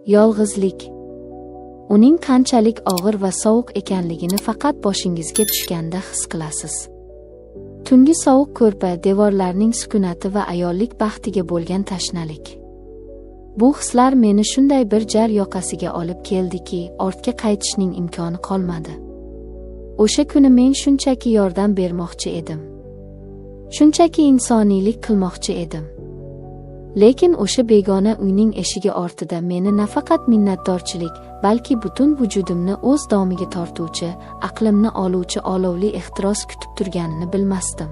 Yolg'izlik. Uning qanchalik og'ir va sovuq ekanligini faqat boshingizga tushganda his qilasiz. Tungi sovuq ko'rpa, devorlarning sukunati va ayollik baxtiga bo'lgan tashnalik. Bu hislar meni shunday bir jar yoqasiga olib keldiki, ortga qaytishning imkoni qolmadi. O'sha kuni men shunchaki yordam bermoqchi edim. Shunchaki insoniylik qilmoqchi edim. Lekin o'sha begona uyning eshigi ortida meni nafaqat minnatdorchilik, balki butun vujudimni o'z domiga tortuvchi, aqlimni oluvchi olovli ehtiros kutib turganini bilmasdim.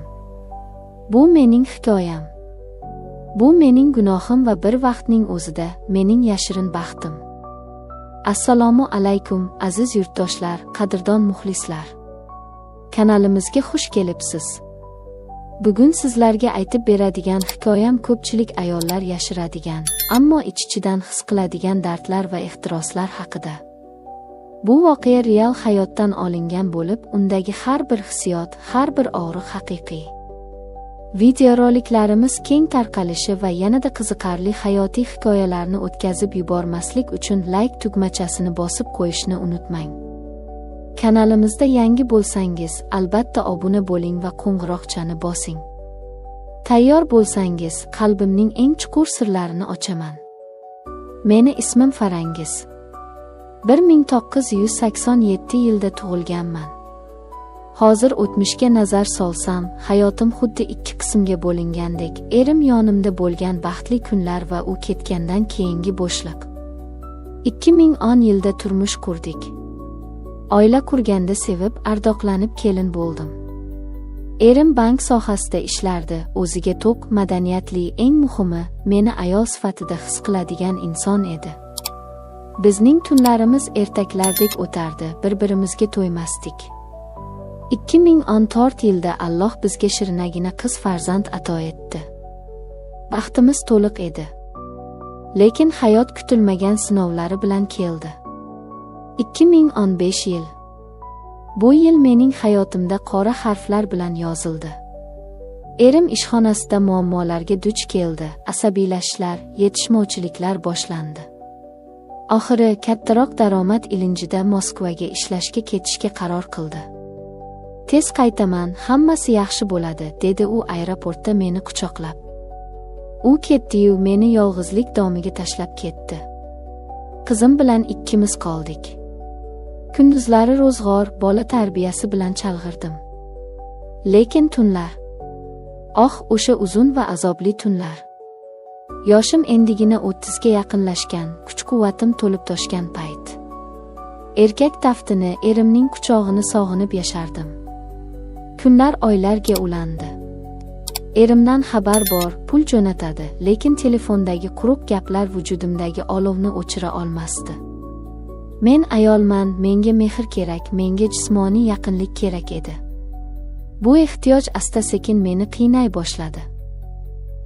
Bu mening hikoyam. Bu mening gunohim va bir vaqtning o'zida mening yashirin baxtim. Assalomu alaykum, aziz yurtdoshlar, qadrdon muxlislar. Kanalimizga xush kelibsiz. Bugun sizlarga aytib beradigan hikoyam ko'pchilik ayollar yashiradigan, ammo ich-ichidan his qiladigan dardlar va ehtiroslar haqida. Bu voqea real hayotdan olingan bo'lib, undagi har bir hissiyot, har bir og'riq haqiqiy. Videoroliklarimiz keng tarqalishi va yanada qiziqarli hayotiy hikoyalarni o'tkazib yubormaslik uchun like tugmachasini bosib qo'yishni unutmang. Kanalimizda yangi bo'lsangiz, albatta obuna bo'ling va qo'ng'iroqchani bosing. Tayyor bo'lsangiz, qalbimning eng chuqur sirlarini ochaman. Meni ismim Farangiz. 1987 yilda tug'ilganman. Hozir o'tmishga nazar solsam, hayotim xuddi ikki qismga bo'lingandek. Erim yonimda bo'lgan baxtli kunlar va u ketgandan keyingi bo'shliq. 2010 yilda turmush qurdik. Oila qurganda sevib, ardoqlanib kelin bo'ldim. Erim bank sohasida ishlardi, o'ziga to'q, madaniyatli, eng muhimi, meni ayol sifatida his qiladigan inson edi. Bizning tunlarimiz ertaklardek o'tardi, bir-birimizga to'ymasdik. 2014 yilda Alloh bizga shirinagina qiz farzand ato etdi. Baxtimiz to'liq edi. Lekin hayot kutilmagan sinovlari bilan keldi. 2015 yil. Bu yil mening hayotimda qora harflar bilan yozildi. Erim ishxonasida muammolarga duch keldi, asabiylashishlar, yetishmovchiliklar boshlandi. Oxiri kattaroq daromad ilinjida Moskvaga ishlashga ketishga qaror qildi. Tez qaytaman, hammasi yaxshi bo'ladi, dedi u aeroportda meni quchoqlab. U ketdi-yu meni yolg'izlik domiga tashlab ketdi. Qizim bilan ikkimiz qoldik. Kunduzlari ro'zg'or, bola tarbiyasi bilan chalg'irdim. Lekin tunlar. Oh, o'sha uzun va azobli tunlar. Yoshim endigina 30 ga yaqinlashgan, kuch-quvvatim to'lib toshgan payt. Erkak taftini, erimning quchog'ini sog'inib yashardim. Kunlar oylarga ulandi. Erimdan xabar bor, pul jo'natadi, lekin telefondagi quruq gaplar vujudimdagi olovni o'chira olmasdi. Men ayolman, menga mehr kerak, menga jismoniy yaqinlik kerak edi. Bu ehtiyoj asta-sekin meni qiynay boshladi.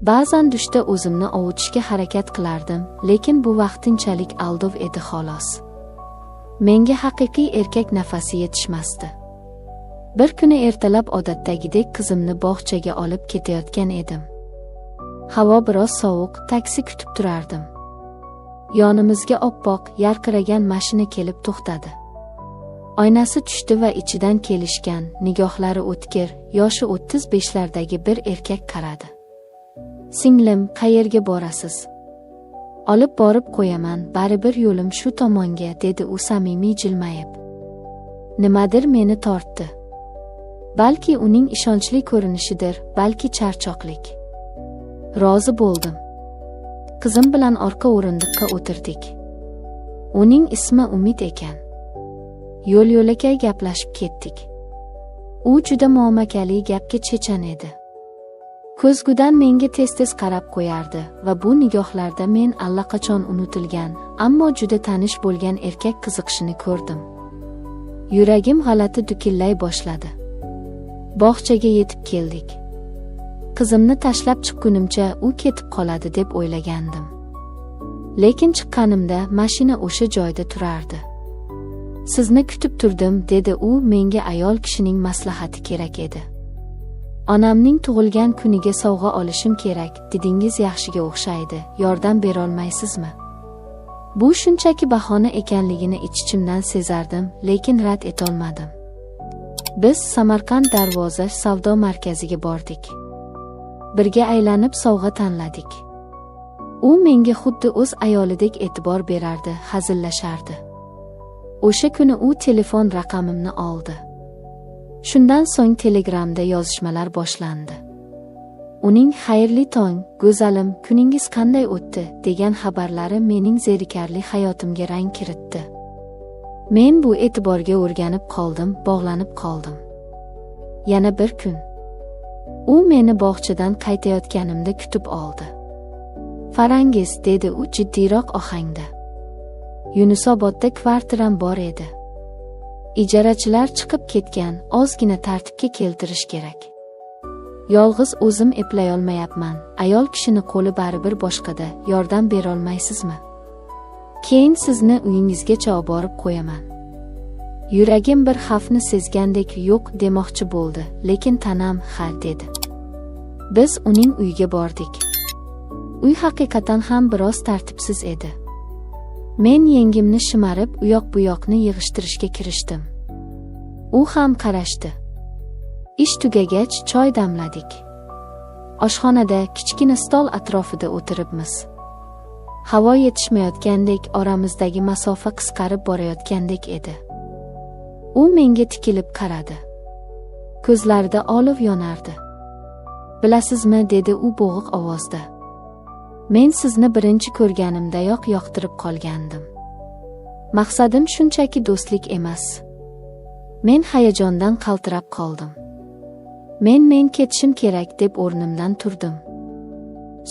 Ba'zan dushda o'zimni ovutishga harakat qilardim, lekin bu vaqtinchalik aldov edi xolos. Menga haqiqiy erkak nafasi yetishmasdi. Bir kuni ertalab odatdagidek qizimni bog'chaga olib ketayotgan edim. Havo biroz sovuq, taksi kutib turardim. Yonimizga oppoq, yarqiragan mashina kelib to'xtadi. Oynasi tushdi va ichidan kelishgan, nigohlari o'tkir, yoshi 35lardagi bir erkak qaradi. Singlim, qayerga borasiz? Olib borib qo'yaman, baribir yo'lim shu tomonga, dedi u samimiy jilmayib. Nimadir meni tortdi. Balki uning ishonchli ko'rinishidir, balki charchoqlik. Rozi bo'ldim. Qizim bilan orqa o'rindiqqa o'tirdik. Uning ismi Umid ekan. Yo'l-yo'lakay gaplashib ketdik. U juda muomakali, gapga chechan edi. Ko'zgudan menga tez-tez qarab qo'yardi va bu nigohlarda men allaqachon unutilgan, ammo juda tanish bo'lgan erkak qiziqishini ko'rdim. Yuragim g'alati dukillay boshladi. Bog'chaga yetib keldik. Qizimni tashlab chiqqunimcha u ketib qoladi deb o'ylagandim. Lekin chiqqanimda mashina o'sha joyda turardi. Sizni kutib turdim, dedi u, menga ayol kishining maslahati kerak edi. Onamning tug'ilgan kuniga sovg'a olishim kerak, dedingiz yaxshiga o'xshaydi, yordam berolmaysizmi? Bu shunchaki bahona ekanligini ich-ichimdan sezardim, lekin rad etolmadim. Biz Samarqand Darvoza savdo markaziga bordik. Birga aylanib sovg'a tanladik. U menga xuddi o'z ayolidek e'tibor berardi, hazillashardi. O'sha kuni u telefon raqamimni oldi. Shundan so'ng Telegramda yozishmalar boshlandi. Uning "Xayrli tong, go'zalim, kuningiz qanday o'tdi?" degan xabarlari mening zerikarli hayotimga rang kiritdi. Men bu e'tiborga o'rganib qoldim, bog'lanib qoldim. Yana bir kun u meni bog'chadan qaytayotganimda kutib oldi. "Farangiz," dedi u jiddiyroq ohangda. Yunusobodda kvartiram bor edi. Ijarachilar chiqib ketgan, ozgina tartibga keltirish kerak. Yolg'iz o'zim eplayolmayapman. Ayol kishini qo'li baribir boshqada, yordam berolmaysizmi? Keyin sizni uyingizgacha olib qo'yaman. Yuragim bir xavfni sezgandek yo'q demoqchi bo'ldi, lekin tanam ha dedi. Biz uning uyiga bordik. Uy haqiqatan ham biroz tartibsiz edi. Men yengimni shimarib, u yoq bu yoqni yig'ishtirishga kirishdim. U ham qarashdi. Ish tugagach choy damladik. Oshxonada kichkina stol atrofida o'tiribmiz. Havo yetishmayotgandek, oramizdagi masofa qisqarib borayotgandek edi. U menga tikilib qaradi. Ko'zlarida olov yonardi. "Bilasizmi," dedi u bo'g'iq ovozda. "Men sizni birinchi ko'rganimdayoq yoqtirib qolgandim. Maqsadim shunchaki do'stlik emas." Men hayajondan qaltirab qoldim. Men ketishim kerak deb o'rnimdan turdim.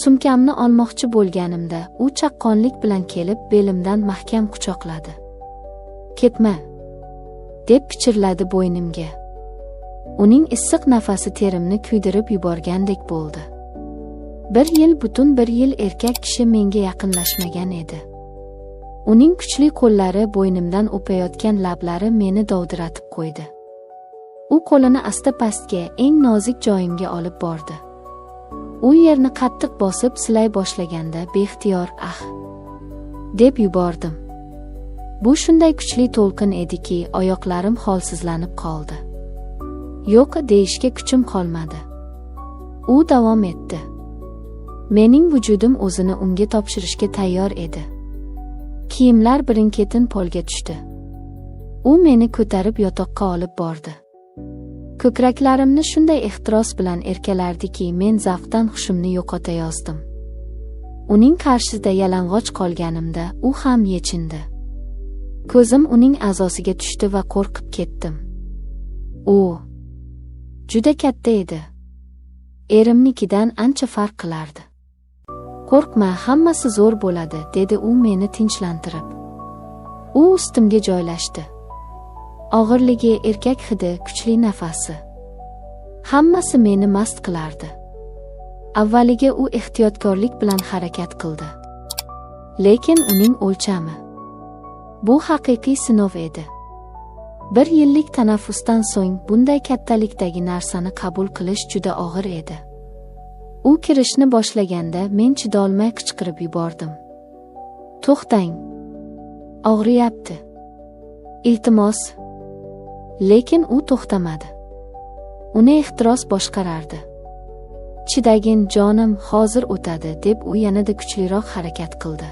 Sumkamni olmoqchi bo'lganimda u chaqqonlik bilan kelib belimdan mahkam quchoqladi. "Ketma," deb pichirladi bo'ynimga. Uning issiq nafasi terimni kuydirib yuborgandek bo'ldi. Bir yil, butun bir yil erkak kishi menga yaqinlashmagan edi. Uning kuchli qo'llari, bo'ynimdan o'payotgan lablari meni dovdiratib qo'ydi. U qo'lini asta pastga, eng nozik joyimga olib bordi. U yerni qattiq bosib silay boshlaganda beixtiyor "ah" deb yubordim. Bu shunday kuchli to'lqin ediki, oyoqlarim holsizlanib qoldi. Yo'q deyishga kuchim qolmadi. U davom etdi. Mening vujudim o'zini unga topshirishga tayyor edi. Kiyimlar birin-ketin polga tushdi. U meni ko'tarib yotoqqa olib bordi. Ko'kraklarimni shunday ehtiros bilan erkalardiki, men zavqdan hushimni yo'qotayozdim. Uning qarshisida yalang'och qolganimda u ham yechindi. Ko'zim uning a'zosiga tushdi va qo'rqib ketdim. U juda katta edi. Erimnikidan ancha farq qilardi. "Qo'rqma, hammasi zo'r bo'ladi," dedi u meni tinchlantirib. U ustimga joylashdi. Og'irligi, erkak hidi, kuchli nafasi. Hammasi meni mast qilardi. Avvaliga u ehtiyotkorlik bilan harakat qildi. Lekin uning o'lchami. Bu haqiqiy sinov edi. Bir yillik tanaffusdan so'ng bunday kattalikdagi narsani qabul qilish juda og'ir edi. U kirishni boshlaganda men chidolmay qichqirib yubordim. "To'xtang. Og'riyapti. Iltimos." Lekin u to'xtamadi. Uni ehtiros boshqarardi. "Chidagin, jonim, hozir o'tadi," deb u yanada kuchliroq harakat qildi.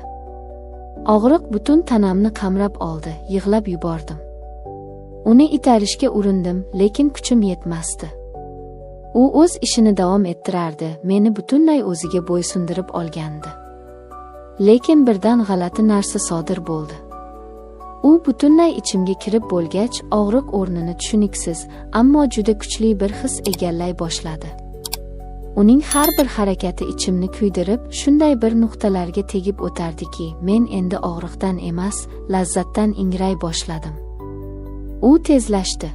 Og'riq butun tanamni qamrab oldi, yig'lab yubordim. Uni itarishga urindim, lekin kuchim yetmasdi. U o'z ishini davom ettirardi, meni butunlay o'ziga bo'ysundirib olgandi. Lekin birdan g'alati narsa sodir bo'ldi. U butunlay ichimga kirib bo'lgach, og'riq o'rnini tushuniksiz, ammo juda kuchli bir his egallay boshladi. Uning har bir harakati ichimni kuydirib, shunday bir nuqtalarga tegib o'tardiki, men endi og'riqdan emas, lazzatdan ingray boshladim. U tezlashdi.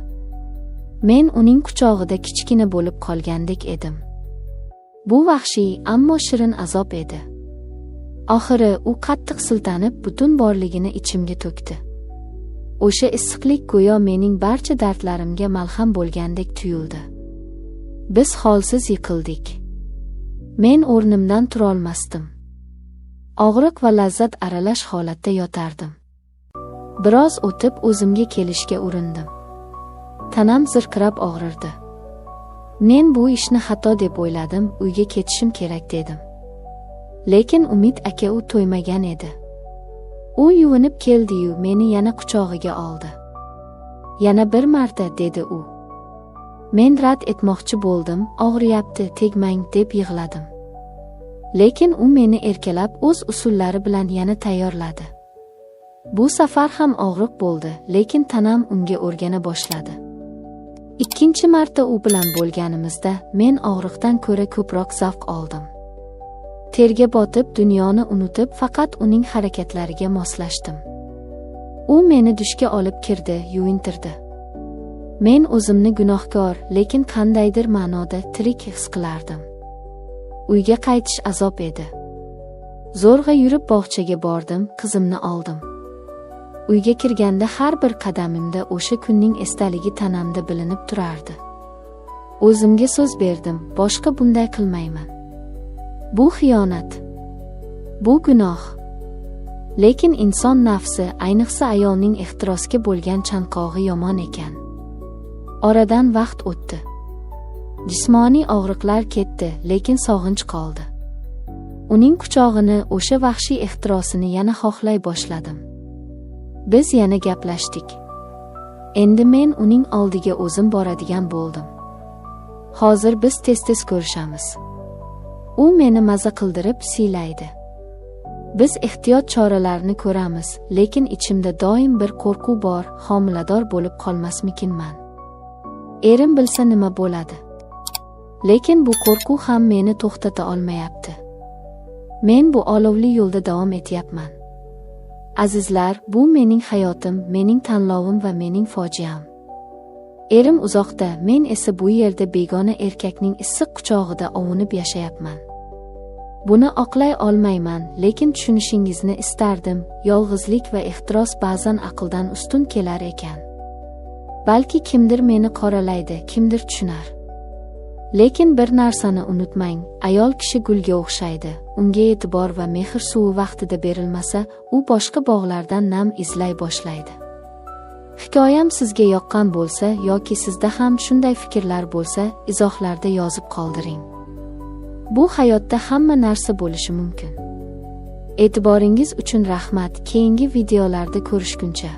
Men uning quchog'ida kichkina bo'lib qolgandek edim. Bu vahshiy, ammo shirin azob edi. Oxiri u qattiq siltanib, butun borligini ichimga to'kdi. O'sha issiqlik go'yo mening barcha dardlarimga malham bo'lgandek tuyuldi. Biz holsiz yiqildik. Men o'rnimdan turolmasdim. Og'riq va lazzat aralash holatda yotardim. Biroz o'tib o'zimga kelishga urindim. Tanam zirqirab og'rirdi. Men bu ishni xato deb o'yladim, uyga ketishim kerak dedim. Lekin Umid aka u to'ymagan edi. U yuvinib keldi-yu, meni yana quchog'iga oldi. Yana bir marta, dedi u. Men rad etmoqchi bo'ldim, og'riyapti, tegmang, deb yig'ladim. Lekin u meni erkalab o'z usullari bilan yana tayyorladi. Bu safar ham og'riq bo'ldi, lekin tanam unga o'rgana boshladi. Ikkinchi marta u bilan bo'lganimizda men og'riqdan ko'ra ko'proq zavq oldim. Terga botib, dunyoni unutib, faqat uning harakatlariga moslashdim. U meni dushga olib kirdi, yuvintirdi. Men o'zimni gunohkor, lekin qandaydir ma'noda tirik his qilardim. Uyga qaytish azob edi. Zo'rg'a yurib bog'chaga bordim, qizimni oldim. Uyga kirganda har bir qadamimda o'sha kunning esdaligi tanamda bilinib turardi. O'zimga so'z berdim, boshqa bunday qilmayman. Bu xiyonat. Bu gunoh. Lekin inson nafsi, ayniqsa ayolning ehtirosga bo'lgan chanqog'i yomon ekan. Oradan vaqt o'tdi. Jismoniy og'riqlar ketdi, lekin sog'inch qoldi. Uning quchog'ini, o'sha vahshiy ehtirosini yana xohlay boshladim. Biz yana gaplashdik. Endi men uning oldiga o'zim boradigan bo'ldim. Hozir biz tez-tez ko'rishamiz. U meni maza qildirib siylaydi. Biz ehtiyot choralarini ko'ramiz, lekin ichimda doim bir qo'rquv bor, homilador bo'lib qolmasmikinman. Erim bilsa nima bo'ladi? Lekin bu qo'rquv ham meni to'xtata olmayapti. Men bu olovli yo'lda davom etyapman. Azizlar, bu mening hayotim, mening tanlovim va mening fojiam. Erim uzoqda, men esa bu yerda begona erkakning issiq quchog'ida ovunib yashayapman. Buni oqlay olmayman, lekin tushunishingizni istardim. Yolg'izlik va ehtiros ba'zan aqldan ustun kelar ekan. Balki kimdir meni qoralaydi, kimdir tushunar. Lekin bir narsani unutmang, ayol kishi gulga o'xshaydi. Unga e'tibor va mehr suvi vaqtida berilmasa, u boshqa bog'lardan nam izlay boshlaydi. Hikoyam sizga yoqqan bo'lsa yoki sizda ham shunday fikrlar bo'lsa, izohlarda yozib qoldiring. Bu hayotda hamma narsa bo'lishi mumkin. E'tiboringiz uchun rahmat. Keyingi videolarda ko'rishguncha.